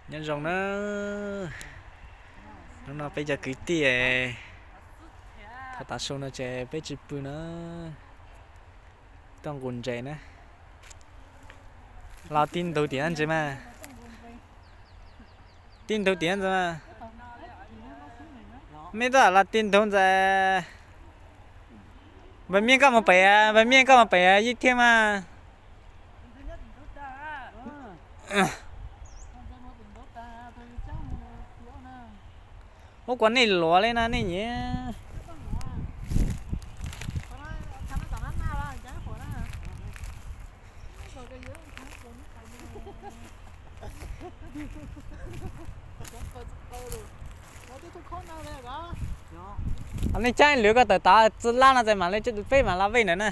Nyob zoo na, hnub no peb cov kwv tij, thaum tav su no ces peb tsis pw na, tuaj nqus ntses na. Los tib ntug tiam ntses mas, tib ntug tiam ntses mas, mej tuaj los tib ntug ntses. Npawg Miej koj mus pem, npawg Miej koj mus pem yij thiaj mas. Ub, kuv nej luav li no nej nyiam. Nej caij lwv ko tawm tod txwb lab no ces mam li peb mam los vij ntawd na.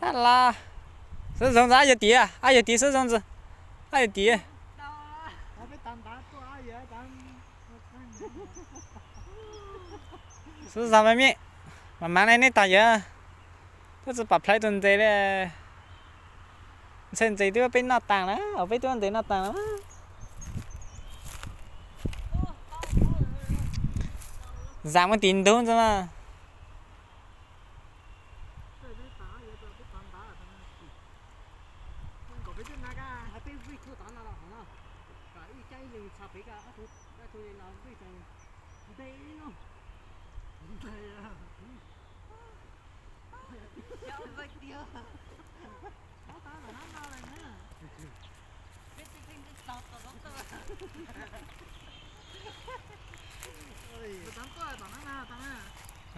Xab los, xub zoo ntxwg, ab yawg tiav, ab yawg tiav xub zoo ntxwg, ab yawg tiav. Xub zoo me me, mas mas ne nej tog yawg, twb tsis pom plhawv tus ntses li. Ntshai ntses twb peb noj taag na, peb twb ntses noj taag na. Zam mus tim ntug ntxwg mas.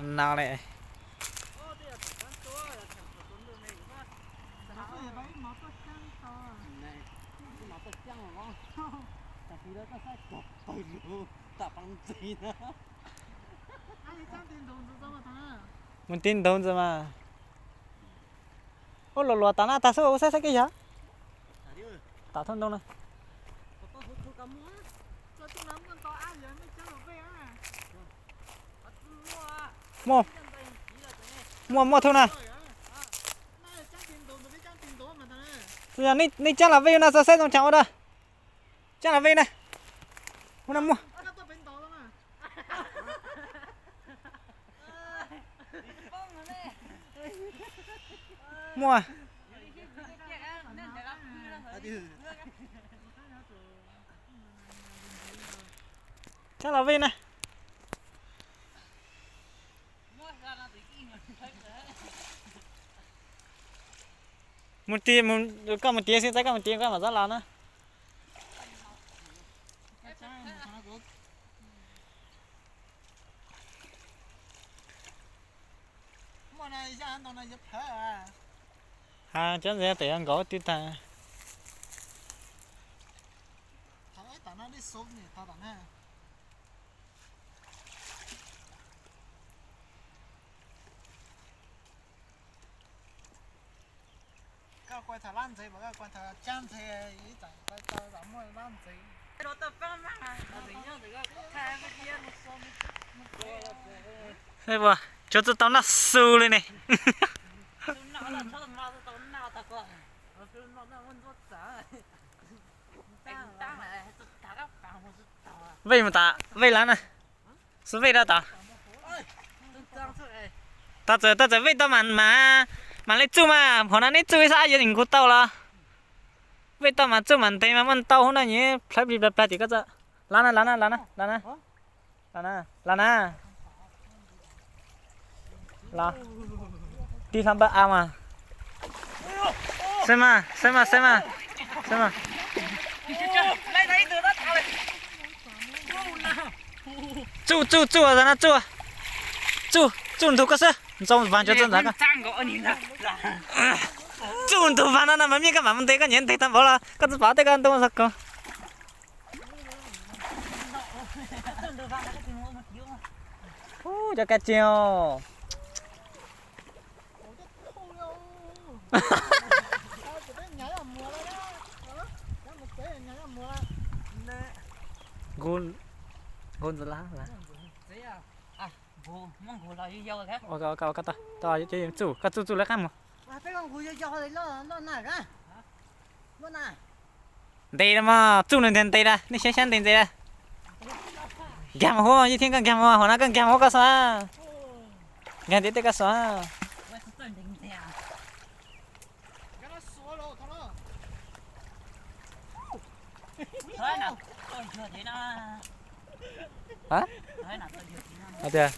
No le. Mus tib ntug ntxwg mas. Ub, luas luas tom na, tag xwb ua saib saib kev yog. Tom thoob ntoo na. Muaj, muaj, muaj thoob na. Yog nej caab los vij no txog saib zoo caag ua da. Caab los vij na. Ub, no muaj. Muaj. Caab los vij na. Mus ti, koj mus tiav xwb, koj mus tiav koj mam xab los na. Ha, cov ntses pem nkaus twb tag. Ua, tsuav tsis tau noj xu li ne. Vij mus tas, vij lawm na. Xub vij rau tod. Tau txawm, tau txawm vij tau mas, mam li txuj mas, hov no neb txuj ib sab yuav nkaus tau los. Vij tau mas txuj mas ntev mas muaj ntau hub no nyiv plhawv plig plag plag tim koj txawm. Los na, los na, los na, los na. Los na, los na. Los. Tig hlo npawg av mas. Saib mas, saib mas, saib mas, saib mas. Txuj, txuj, txuj, txuj, txuj ntug koj xwb, ntxoo vas cov txuj ntag koj. Txuj ntug vas no na mas miaj koj mam mus ntes koj nyiam ntes tag npaum los koj tsis pom tej koj ntoo xwb ko. Ub, cov kab tseg os. Nqus, nqus ntxiv lawm. Txuj, koj txuj txuj lawv qab mus. Ntes los mas txuj nws ntes ntes na, nej saib saib ntes ntes na. Nkag mus hauv, Yij Thiab, koj nkag mus, hauv no koj nkag mus hauv koj xwb. Nkag ntiaj teb koj xwb. Tias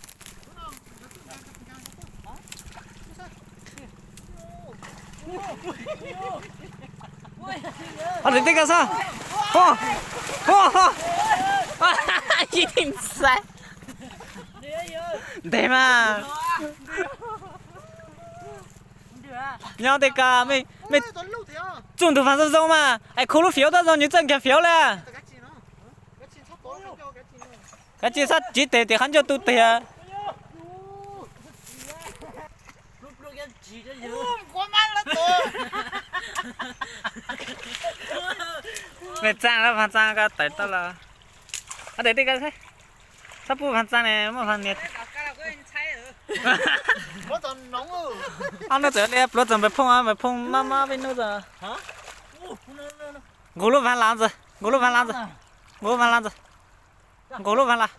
Ob tug tib koj xwb. Ib tib xaiv. Ntes mas. Nyob tej ko mej txuj ntug vas zoo zoo mas es khu lub fiav tab zoo nws txawj nkag fiav li. Kav tsij txhob tsiv tes tim qhov ncauj tu tiag. Mej txaaj lawm, Vaag txaaj ko tawm tau los. Txhob pub Vaag txaaj ne, muab Vaag nias. Ob hnub txawm li pluav txog npawg Phooj, npawg Phooj mab mab peb hnub txog. Nqug lub Vaag las ntxiv, nqug lub Vaag las ntxiv, nqug Vaag las ntxiv, nqug lub Vaag las.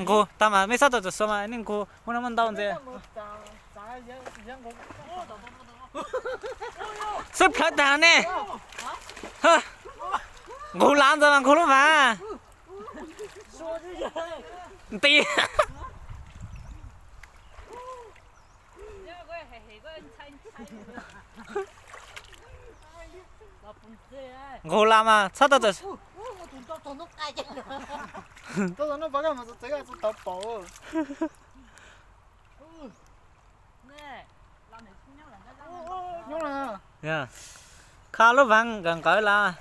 Nqug tag mas mej txhob tau txawm xuas mas nej nqug, muaj no muaj ntau ntxiv. Xwb plhawv tag ne. Nqug las ntxiv mas nqug lub Vaag. Nti. Nqug las mas txhob tau txawm. Kha lub Vaag nqawd nqawd las.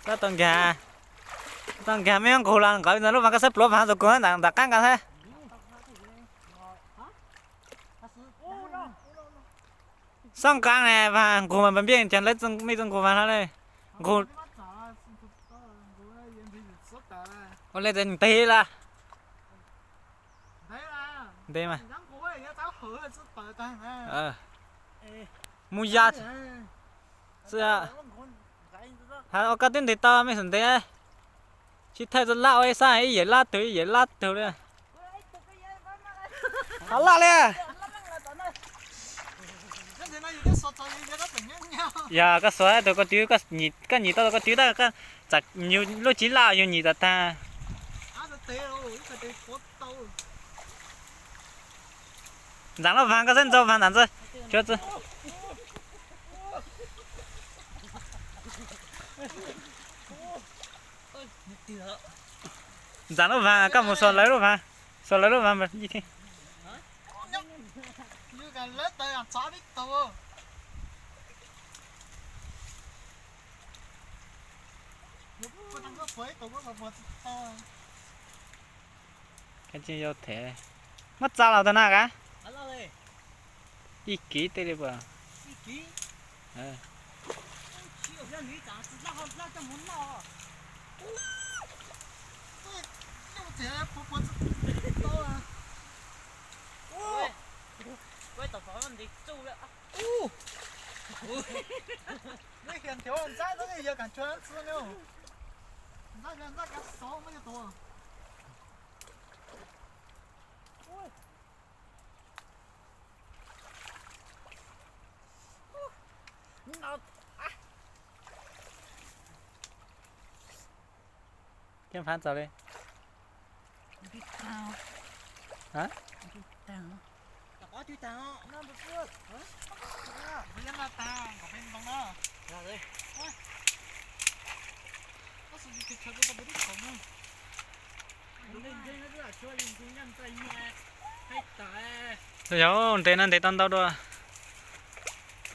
Tau nkag, tau nkag mej nqug las nqawd ntawd lub Vaag, koj xaib pluav Vaag tus kug ntawm qab nqa xwb. Xob nqaa ne, Vaag nqug mas npiaj npiaj, cas lawv mej txawj nqug Vaag hlo li. Nqug. Ua li ces ntev las. Ntev mas. Mus ya. Has ua koj twb ntes tau mej xum ntev. Sib thawj txoj lab ua ib sab ib yam lab tug ib yam lab tug li. Hav laj li. Yog koj xuas tau koj twb, koj nyim tau koj twb tab, koj txam lub tsib laj yug nyim tag tag. Ntxaam lub Vaag koj xaib ntxaug Vaag ntawm ntxawg. Ntxaam lub Vaag, koj mus xuas lawv lub Vaag, xuas lawv lub Vaag mas Yij Thiab. Muab txav los tag na kav. Ib kiv tej li puas? Kev phav txaus li. Yog ntes no ntes tau ntau dua.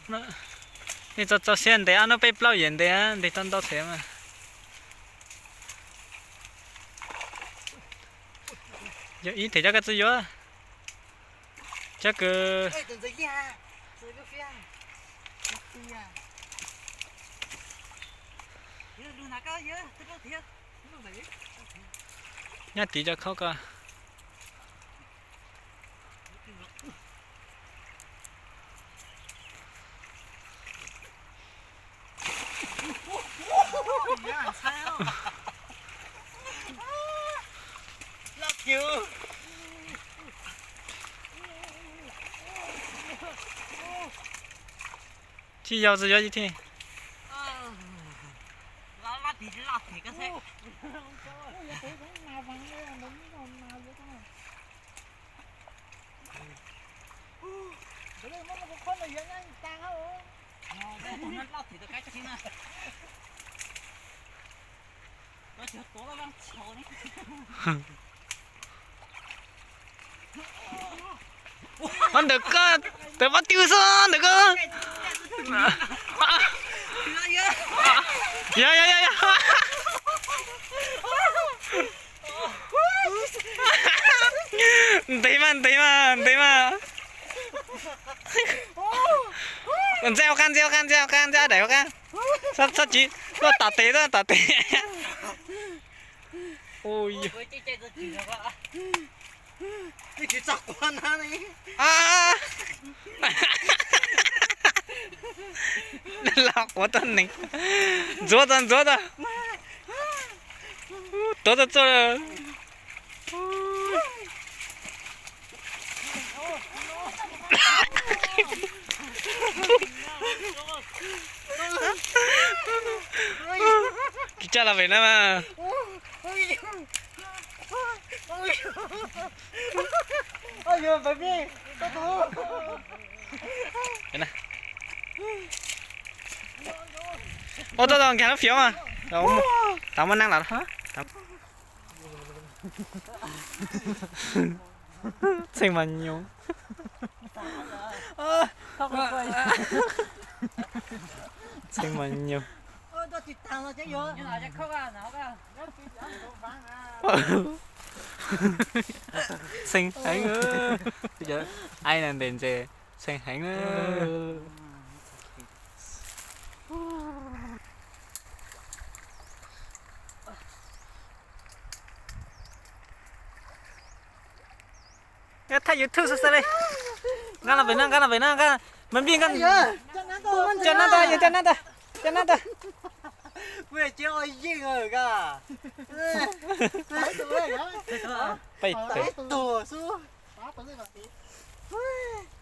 Nej txaus txaus siab ntes ob hnub peb plaub yam ntes, ntes tau ntau thiab mas. Yog ib them cov koj txawj yuav. Cov kws Nyob tid cov khaub ko. Tsis yog, tsis yog ib tug. Ntawm ko, ntawm pab twg xwb ntawm ko. Yog yog yog yog. Ntev mas ntev mas ntev mas. Ntxeev hauv qab, ntxeev hauv qab, ntxeev hauv qab, ntxeev hauv qab, ntxeev dais hauv qab. Txhob txhob tsis, txhob tom tes, txhob tom tes. Los quav tuab neeg. Ntxuav tau, ntxuav tau. Tuav tau txuj. Tsis tsa los pem na mas. Ua tau nkag lub fiav mas. Tau muaj neeg los. Txheej mas nyoos. Txheej mas nyoos. Txheej heev. Ai na ntes ntses, txheej heev. Thaij YouTube xwb xwb li. Nkag los pem no, nkag los pem no, nkag. Mas npij nkag. Coj nab ntag, yog coj nab ntag. Coj nab ntag. Peb tug.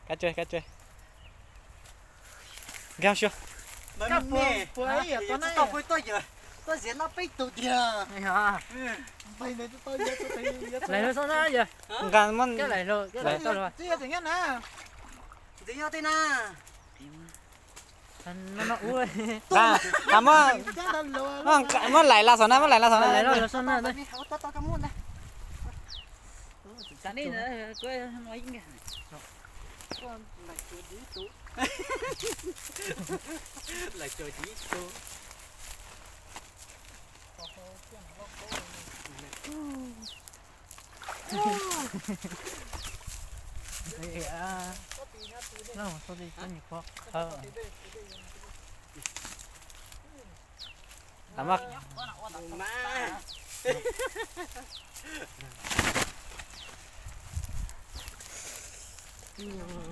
Kab tsw, kab tsw. Nkag xyuas. Nkag muab. Muab lais los saum na, muab lais los saum na.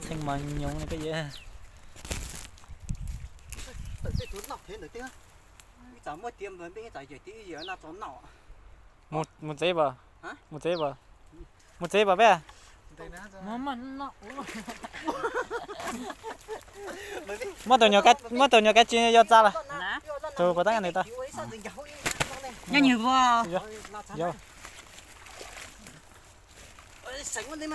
Txheej mas nyoos li peb yawg. Mus tsev pas? Mus tsev pas? Mus tsev pas peb? Muab tus nyuag, muab tus nyuag kab tsw yuav txav lawm. Tus puas tab ntes tau? Nyob nws vog. Txooj na.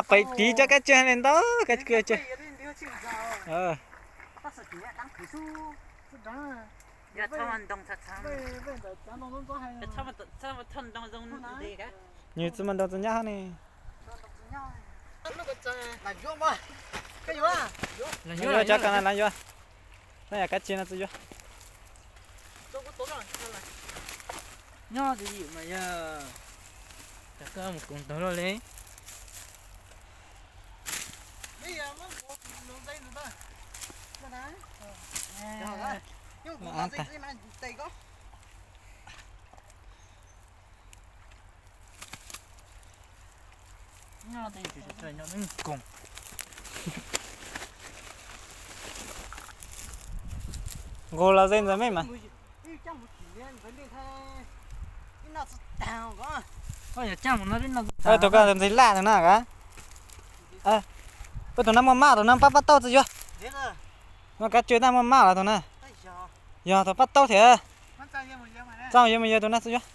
Pem tid cov kab tsw li ntau, kab tsw tsw. Nws txawj muaj ntoo txog nyob hauv ne. Yuav cov ko na, yuav. Noj yam kab tsw no txawm yuav. Koj mus koom ntag loj li. Nkaus los ze ntawd me mas. Tus ko ntxim laj tus na ka. Ua tus na muaj maj tus na pab pab taub txi yuav. Muaj kab tsw na muaj maj los tus na. Yog tus pab taub thiab. Txaj yuav mus yuav tus na txi yuav.